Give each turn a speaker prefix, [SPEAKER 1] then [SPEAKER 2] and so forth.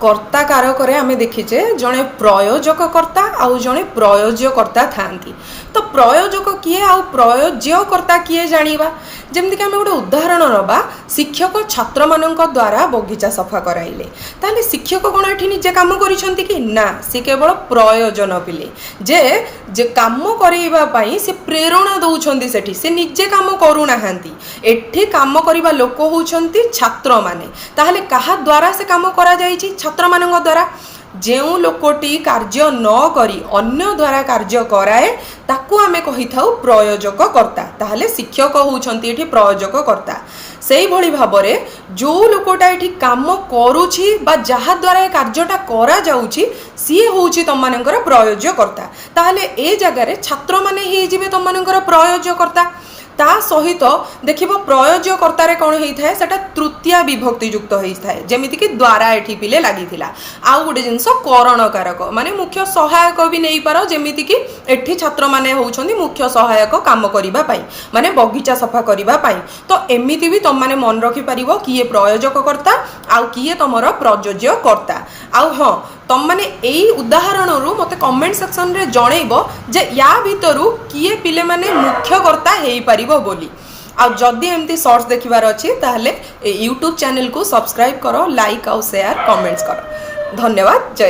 [SPEAKER 1] କର୍ତ୍ତା କାରକରେ ଆମେ ଦେଖିଛେ, ଜଣେ ପ୍ରୟୋଜକ କର୍ତ୍ତା ଆଉ ଜଣେ ପ୍ରୟୋଜ୍ୟ କର୍ତ୍ତା ଥାଆନ୍ତି। ତ ପ୍ରୟୋଜକ କିଏ ଆଉ ପ୍ରୟୋଜ୍ୟ କର୍ତ୍ତା କିଏ ଜାଣିବା। ଯେମିତିକି ଆମେ ଗୋଟେ ଉଦାହରଣ ନେବା, ଶିକ୍ଷକ ଛାତ୍ରମାନଙ୍କ ଦ୍ୱାରା ବଗିଚା ସଫା କରାଇଲେ। ତାହେଲେ ଶିକ୍ଷକ କ'ଣ ଏଠି ନିଜେ କାମ କରିଛନ୍ତି କି? ନା, ସେ କେବଳ ପ୍ରୟୋଜନ ପିଲେ ଯେ ଯେ କାମ କରେଇବା ପାଇଁ ସେ ପ୍ରେରଣା ଦେଉଛନ୍ତି ସେଠି, ସେ ନିଜେ କାମ କରୁନାହାନ୍ତି। ଏଠି କାମ କରିବା ଲୋକ ହେଉଛନ୍ତି ଛାତ୍ରମାନେ। ତାହେଲେ କାହା ଦ୍ୱାରା ସେ କାମ କରାଯାଇଛି? ଛାତ୍ରମାନଙ୍କ ଦ୍ୱାରା। ଯେଉଁ ଲୋକଟି କାର୍ଯ୍ୟ ନ କରି ଅନ୍ୟ ଦ୍ୱାରା କାର୍ଯ୍ୟ କରାଏ, ତାକୁ ଆମେ କହିଥାଉ ପ୍ରୟୋଜକ କର୍ତ୍ତା। ତାହେଲେ ଶିକ୍ଷକ ହେଉଛନ୍ତି ଏଠି ପ୍ରୟୋଜକ କର୍ତ୍ତା। ସେଇଭଳି ଭାବରେ ଯେଉଁ ଲୋକଟା ଏଠି କାମ କରୁଛି ବା ଯାହା ଦ୍ୱାରା ଏ କାର୍ଯ୍ୟଟା କରାଯାଉଛି, ସିଏ ହେଉଛି ତମମାନଙ୍କର ପ୍ରୟୋଜ୍ୟ କର୍ତ୍ତା। ତାହେଲେ ଏ ଜାଗାରେ ଛାତ୍ରମାନେ ହେଇଯିବେ ତମମାନଙ୍କର ପ୍ରୟୋଜ୍ୟ କର୍ତ୍ତା। ତା ସହିତ ଦେଖିବ, ପ୍ରୟୋଜ୍ୟ କର୍ତ୍ତାରେ କ'ଣ ହେଇଥାଏ? ସେଟା ତୃତୀୟା ବିଭକ୍ତି ଯୁକ୍ତ ହେଇଥାଏ, ଯେମିତିକି ଦ୍ୱାରା ଏଠି ପିଲେ ଲାଗିଥିଲା। ଆଉ ଗୋଟେ ଜିନିଷ, କରଣ କାରକ ମାନେ ମୁଖ୍ୟ ସହାୟକ ବି ନେଇପାର, ଯେମିତିକି ଏଠି ଛାତ୍ରମାନେ ହେଉଛନ୍ତି ମୁଖ୍ୟ ସହାୟକ କାମ କରିବା ପାଇଁ, ମାନେ ବଗିଚା ସଫା କରିବା ପାଇଁ। ତ ଏମିତି ବି ତମମାନେ ମନେ ରଖିପାରିବ କିଏ ପ୍ରୟୋଜକ କର୍ତ୍ତା ଆଉ କିଏ ତମର ପ୍ରଯୋଜ୍ୟ କର୍ତ୍ତା। ଆଉ ହଁ, ତମମାନେ ଏଇ ଉଦାହରଣରୁ ମୋତେ କମେଣ୍ଟ ସେକ୍ସନରେ ଜଣେଇବ ଯେ ୟା ଭିତରୁ କିଏ ପିଲାମାନେ ମୁଖ୍ୟ କର୍ତ୍ତା ହେଇପାରିବ ବୋଲି। ଆଉ ଯଦି ଏମିତି ସର୍ଟସ୍ ଦେଖିବାର ଅଛି, ତାହେଲେ ଏ ୟୁଟ୍ୟୁବ୍ ଚ୍ୟାନେଲକୁ ସବସ୍କ୍ରାଇବ୍ କର, ଲାଇକ୍ ଆଉ ସେୟାର, କମେଣ୍ଟସ୍ କର। ଧନ୍ୟବାଦ, ଜୟ